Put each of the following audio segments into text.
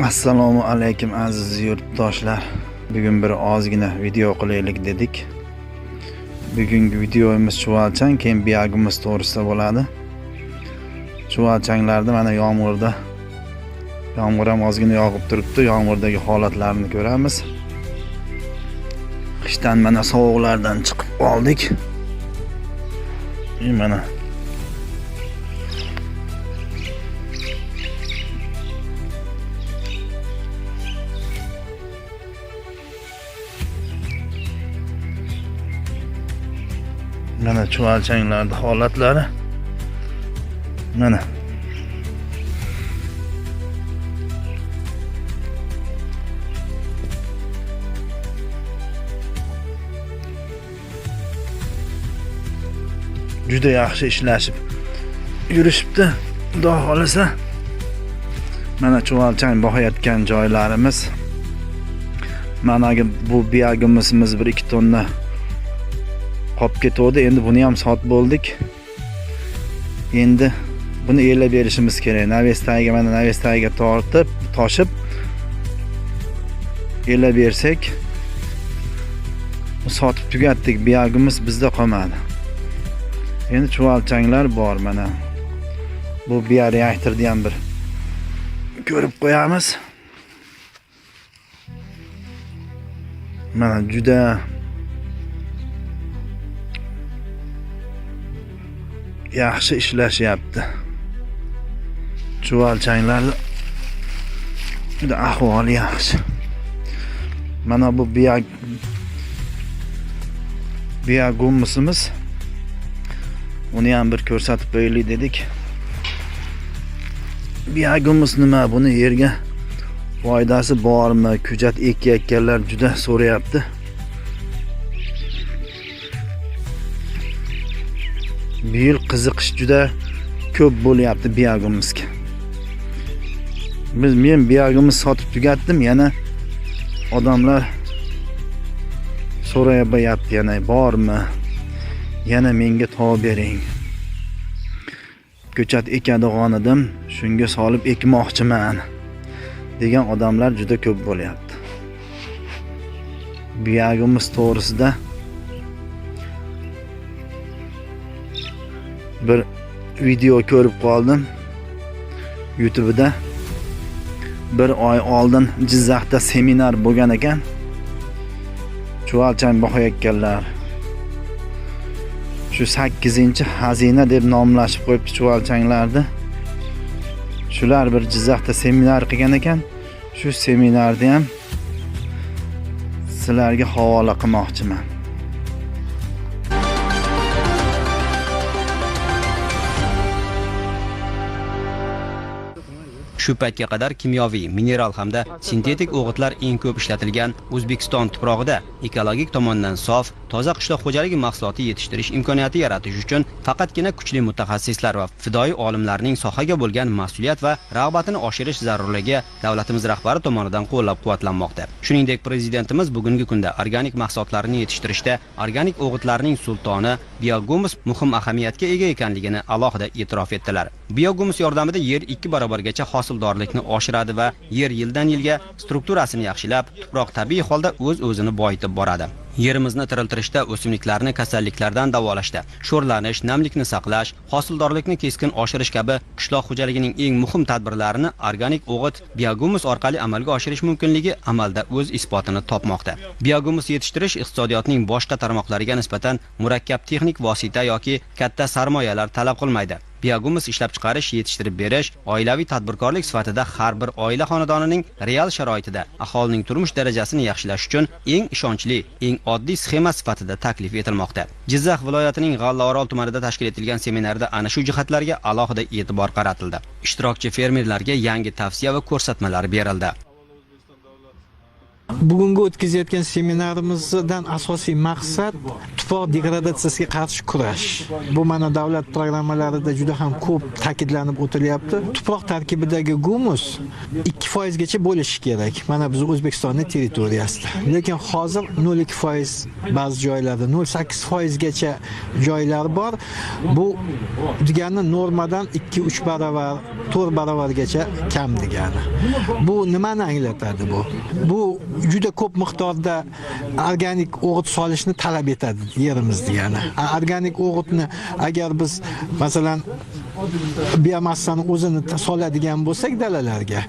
Assalomu alaykum aziz yurtdoshlar. Bugun bir ozgina video qilaylik dedik. Bugungi videomiz chuvalchang, keyin biyagimiz to'g'risida bo'ladi. Chuvalchanglarda mana yomg'irda, yomg'ir ham ozgina yog'ib turibdi. Yomg'irdagi holatlarni ko'ramiz. Qishdan mana sovuqlardan chiqib oldik. Mana mana chuvalchanglarning holatlari. Mana juda yaxshi ishlashib yurishibdi. Xudo xolasa mana chuvalchang boqayotgan joylarimiz. Mana bu biyagimizimiz 1-2 tonna qolib ketuvdi. Endi buni ham sotib bo'ldik. Endi buni elab berishimiz kerak. Naves tagiga, mana naves tagiga tortib, toshib elab bersak, sotib tugatdik. Biyagimiz bizda qolmadi. Endi chuvalchanglar bor mana. Bu bioreaktorni ham bir ko'rib qo'yamiz. Mana juda yaxshi ishlashyapti. Chuvalchanglarni juda ahvoli yaxshi. Mana bu biogumusimiz. Uni ham bir ko'rsatib qo'yaylik dedik. Biogumus nima? Buni yerga foydasi bormi? Ko'chat ekayotganlar juda so'rayapti. Bu yil qiziqish juda ko'p bo'lyapti biogumusga. Men biogumus sotib tugatdim, yana odamlar so'rayapti, yana bormi? Yana menga topib bering. Ko'chat ekadigan edim, shunga solib ekmoqchiman degan odamlar juda ko'p bo'lyapti. Biogumus to'g'risida bir video ko'rib qoldim YouTube'da. Bir oy oldin Jizzaxda seminar bo'lgan ekan. Chuvalchang boqayotganlar shu 8-xazina deb nomlashib qo'yibdi chuvalchanglarni. Shular bir Jizzaxda seminar qilgan ekan. Shu seminarni ham sizlarga havola qilmoqchiman. Shu paytga qadar kimyoviy, mineral hamda sintetik o'g'itlar eng ko'p ishlatilgan O'zbekiston tuprog'ida ekologik tomondan sof, toza qishloq xo'jaligi mahsuloti yetishtirish imkoniyati yaratish uchun faqatgina kuchli mutaxassislar va fidoyi olimlarning sohaga bo'lgan mas'uliyat va rag'batini oshirish zarurligi davlatimiz rahbari tomonidan qo'llab-quvvatlanmoqda. Shuningdek, prezidentimiz bugungi kunda organik mahsulotlarni yetishtirishda organik o'g'itlarning sultoni biogumus muhim ahamiyatga ega ekanligini alohida e'tirof etdilar. Biogumus yordamida yer 2 barobargacha hosildorlikni oshiradi va yer yildan yilga strukturasini yaxshilab, tuproq tabiiy holda o'z-o'zini boyitib boradi. Yerimizni tiriltirishda, o'simliklarni kasalliklardan davolashda, sho'rlanish, namlikni saqlash, hosildorlikni keskin oshirish kabi qishloq xo'jaligining eng muhim tadbirlarini organik o'g'it biogumus orqali amalga oshirish mumkinligi amalda o'z isbotini topmoqda. Biogumus yetishtirish iqtisodiyotning boshqa tarmoqlariga nisbatan murakkab texnik vosita yoki katta sarmoyalar talab qilmaydi. Biogumus ishlab chiqarish, yetishtirib berish oilaviy tadbirkorlik sifatida har bir oila xonadonining real sharoitida aholining turmush darajasini yaxshilash uchun eng ishonchli, eng oddiy sxema sifatida taklif etilmoqda. Jizzax viloyatining G'allaorol tumanida tashkil etilgan seminarda ana shu jihatlarga alohida e'tibor qaratildi. Ishtirokchi fermerlarga yangi tavsiya va ko'rsatmalar berildi. Bugungi o'tkazayotgan seminarimizdan asosiy maqsad tuproq degradatsiyasiga qarshi kurash. Bu mana davlat programmalarida juda ham ko'p ta'kidlanib o'tilyapti. Tuproq tarkibidagi gumus 2% gacha bo'lishi kerak. Mana biz O'zbekistonning territoriyasida. Lekin hozir 0.2% ba'zi joylarda 0.8% gacha joylar bor. Bu degani normadan 2-3 barobar, 4 barobargacha kam degani. Bu nimani anglatadi bu? Bu juda ko'p miqdorda organik o'g'it solishni talab etadi yerimiz degani. Organik o'g'itni agar biz masalan biomassani o'zini soladigan bo'lsak dalalarga,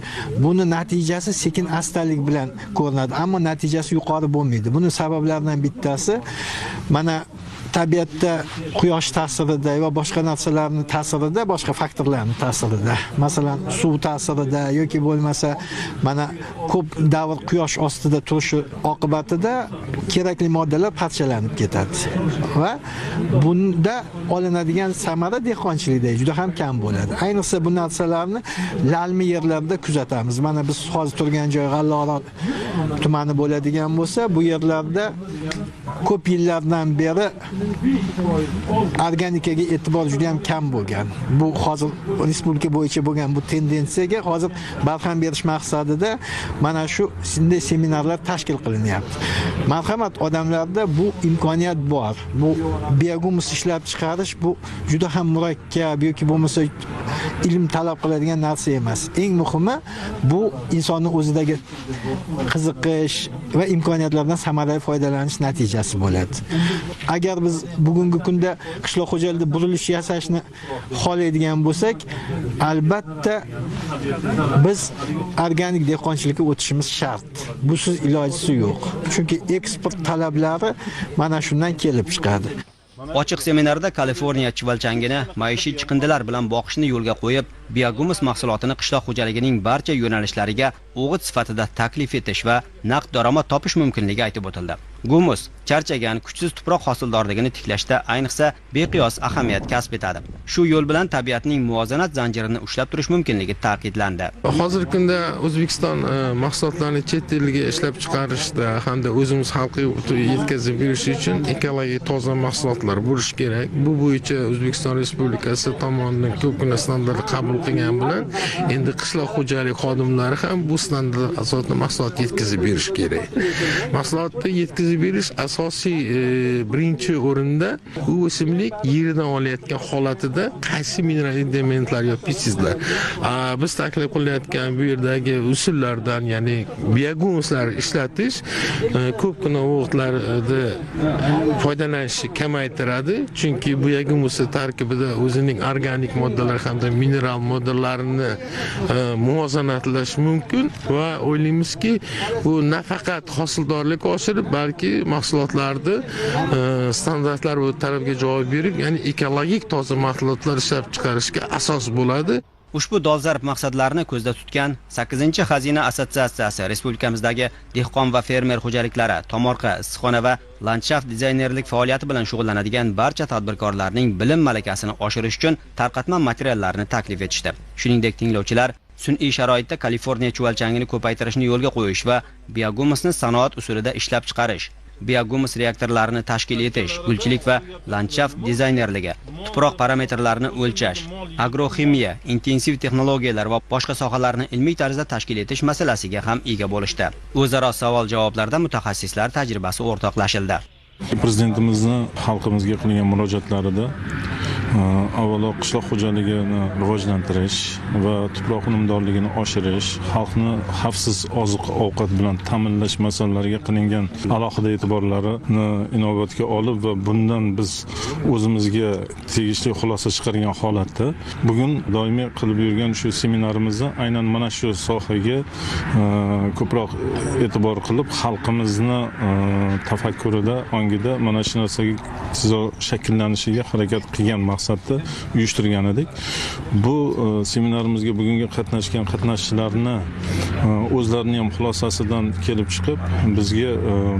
buni natijasi sekin astalik bilan ko'rinadi, ammo natijasi yuqori bo'lmaydi. Buni sabablaridan bittasi mana tabiatda quyosh ta'sirida va boshqa narsalarning ta'sirida, boshqa faktorlarning ta'sirida, masalan suv ta'sirida yoki bo'lmasa mana ko'p davr quyosh ostida turishi oqibatida kerakli moddalar parchalanib ketadi va bunda olinadigan samara dehqonchilikda juda ham kam bo'ladi. Ayniqsa bu narsalarni lalmi yerlarda kuzatamiz. Mana biz hozir turgan joy G'allaorol tumani bo'ladigan bo'lsa, bu yerlarda ko'p yillardan beri organikaga e'tibor juda ham kam bo'lgan. Bu hozir respublika bo'yicha bo'lgan bu tendensiyaga hozir barham berish maqsadida mana shu shunday seminarlar tashkil qilinyapti. Marhamat, odamlarda bu imkoniyat bor. Bu biogumus ishlab chiqarish bu juda ham murakkab yoki bo'lmasa ilm talab qiladigan narsa emas. Eng muhimi bu insonning o'zidagi qiziqish va imkoniyatlardan samarali foydalanish natijasi bo'ladi. Agar biz bugungi kunda qishloq xo'jaligida burilish yasashni xohlaydigan bo'lsak, albatta biz organik dehqonchilikka o'tishimiz shart. Busiz ilojisi yo'q. Chunki eksport talablari mana shundan kelib chiqadi. Ochiq seminarda Kaliforniya chivalchangini maishiy chiqindilar bilan boqishni yo'lga qo'yib, biogumus mahsulotini qishloq xo'jaligining barcha yo'nalishlariga o'g'it sifatida taklif etish va naqd daromad topish mumkinligi aytib o'tildi. Gumus charchagan, kuchsiz tuproq hosildorligini tiklashda ayniqsa beqiyos ahamiyat kasb etadi. Shu yo'l bilan tabiatning muvozanat zanjirini ushlab turish mumkinligi ta'kidlandi. Hozirgi kunda O'zbekiston mahsulotlarini chet elga ishlab chiqarishda hamda o'zimiz xalqqa yetkazib berish uchun ekologik toza mahsulotlar bo'lishi kerak. Bu bo'yicha O'zbekiston Respublikasi tomonidan ko'pgina standartlar qabul qilgan bilan endi qishloq xo'jalik xodimlari ham bu standart asosida mahsulot yetkazib berish kerak. Mahsulotni yetkazib berish asosiy birinchi o'rinda u o'simlik yerdan olayotgan holatida qaysi mineral elementlar yo pestitsidlar biz taklif qilayotgan bu yerdagi usullardan, ya'ni biogumuslar ishlatish ko'pgina o'g'itlarni foydalanishni kamaytiradi, chunki biogumus tarkibida o'zining organik moddalar hamda mineral moddalarini muvozanatlash mumkin va o'ylaymizki, bu nafaqat hosildorlik oshirib, balki mahsulotlarni standartlar va talabga javob berib, ya'ni ekologik toza mahsulotlar ishlab chiqarishga asos bo'ladi. Ushbu dolzarb maqsadlarni ko'zda tutgan 8-Xazina assotsiatsiyasi respublikamizdagi dehqon va fermer xo'jaliklari, tomorqa, issiqxona va landshaft dizaynerlik faoliyati bilan shug'ullanadigan barcha tadbirkorlarning bilim malakasini oshirish uchun tarqatma materiallarni taklif etishdi. Shuningdek, tinglovchilar sun'iy sharoitda Kaliforniya chuvalchangini ko'paytirishni yo'lga qo'yish va biogumusni sanoat usulida ishlab chiqarish, biogumus reaktorlarini tashkil etish, gulchilik va landshaft dizaynerligi, tuproq parametrlarini o'lchash, agroximiya, intensiv texnologiyalar va boshqa sohalarni ilmiy tarzda tashkil etish masalasiga ham ega bo'lishdi. O'zaro savol-javoblarda mutaxassislar tajribasi o'rtoqlashildi. Prezidentimizni xalqimizga qilgan murojaatlarida avvalo qishloq xo'jaligini rivojlantirish va tuproq unumdorligini oshirish, xalqni xavfsiz oziq-ovqat bilan ta'minlash masalalariga qilingan alohida e'tiborlarini inobatga olib va bundan biz o'zimizga tegishli xulosa chiqargan holatda bugun doimiy qilib yurgan shu seminarimizda aynan mana shu sohaga ko'proq e'tibor qilib, xalqimizni tafakkurida, ongida mana shu narsaga shakllanishiga harakat qilgan maqsadda uyushtirgan edik. Bu seminarimizga bugungi qatnashgan qatnashchilarni O'zlarini ham xulosasidan kelib chiqib bizga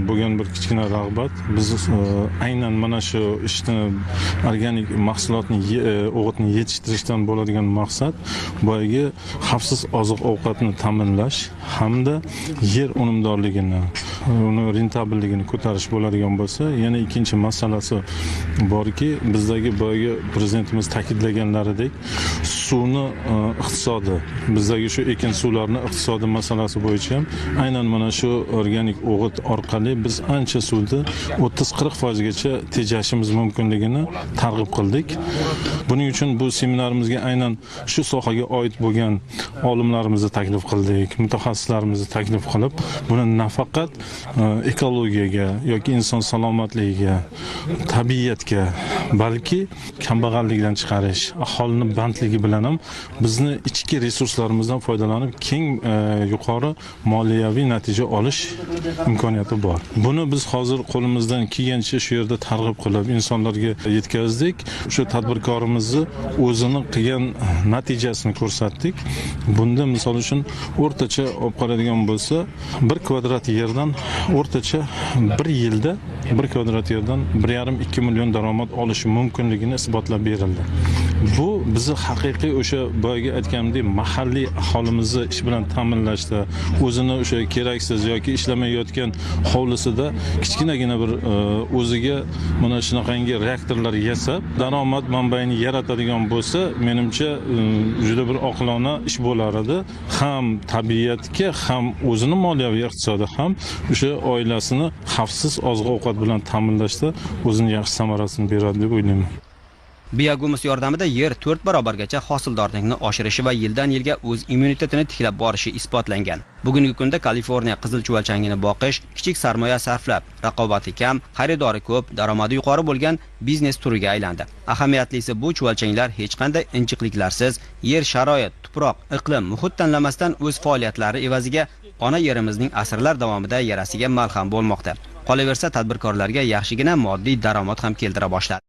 bo'lgan bir kichkina rag'bat, biz aynan mana shu ishni organik mahsulotni o'g'itni yetishtirishdan bo'ladigan maqsad boyagi xavfsiz oziq-ovqatni ta'minlash hamda yer unumdorligini, uni rentabelligini ko'tarish bo'ladigan bo'lsa, yana ikkinchi masalasi borki, bizdagi boyagi prezidentimiz ta'kidlaganlaridek suvni iqtisodi, bizdagi shu ekin suvlarni iqtisodi masalasi bo'yicha ham aynan mana shu organik o'g'it orqali biz ancha suvni 30-40% gacha tejashimiz mumkinligini targ'ib qildik. Buning uchun bu seminarimizga aynan shu sohaga oid bo'lgan olimlarimizni taklif qildik, mutaxassislarimizni taklif qilib, buni nafaqat ekologiyaga yoki inson salomatligiga, tabiatga, balki kambag'allikdan chiqarish, aholini bandligi bilan ham bizni ichki resurslarimizdan foydalanib keng yuqori moliyaviy natija olish imkoniyati bor. Buni biz hozir qo'limizdan kelgancha shu yerda targ'ib qilib insonlarga yetkazdik. Shu tadbirkorimizni o'zini qilgan natijasini ko'rsatdik. Bunda misol uchun o'rtacha olib qaraydigan bo'lsa, 1 kvadrat yerdan o'rtacha 1 yilda 1 kvadrat yerdan 1,5-2 million daromad olishi mumkinligini isbotlab berildi. Bu bizni haqiqiy o'sha boyagi aytganimdek mahalliy aholimizni ish bilan ta'minlashda, o'zini o'sha keraksiz yoki ishlamayotgan hovlisida kichkinagina bir o'ziga mana shunaqangi reaktorlar yasab daromad manbaini yaratadigan bo'lsa, menimcha juda bir oqilona ish bo'lar edi. Ham tabiatga, ham o'zini moliyaviy iqtisodi, ham o'sha oilasini xavfsiz oziq-ovqat bilan ta'minlashda o'zini yaxshi samarasini beradi deb o'ylayman. Biogumus yordamida yer 4 barobargacha hosildorlikni oshirishi va yildan yilga o'z immunitetini tiklab borishi isbotlangan. Bugungi kunda Kaliforniya qizil chuvalchangini boqish kichik sarmoya sarflab, raqobati kam, xaridori ko'p, daromadi yuqori bo'lgan biznes turiga aylandi. Ahamiyatlisi, bu chuvalchanglar hech qanday injiqliklarsiz yer sharoit, tuproq, iqlim, muhit tanlamasdan o'z faoliyatlari evaziga ona yerimizning asrlar davomida yarasiga malham bo'lmoqda. Qolaversa, tadbirkorlarga yaxshigina moddiy daromad ham keltira boshladi.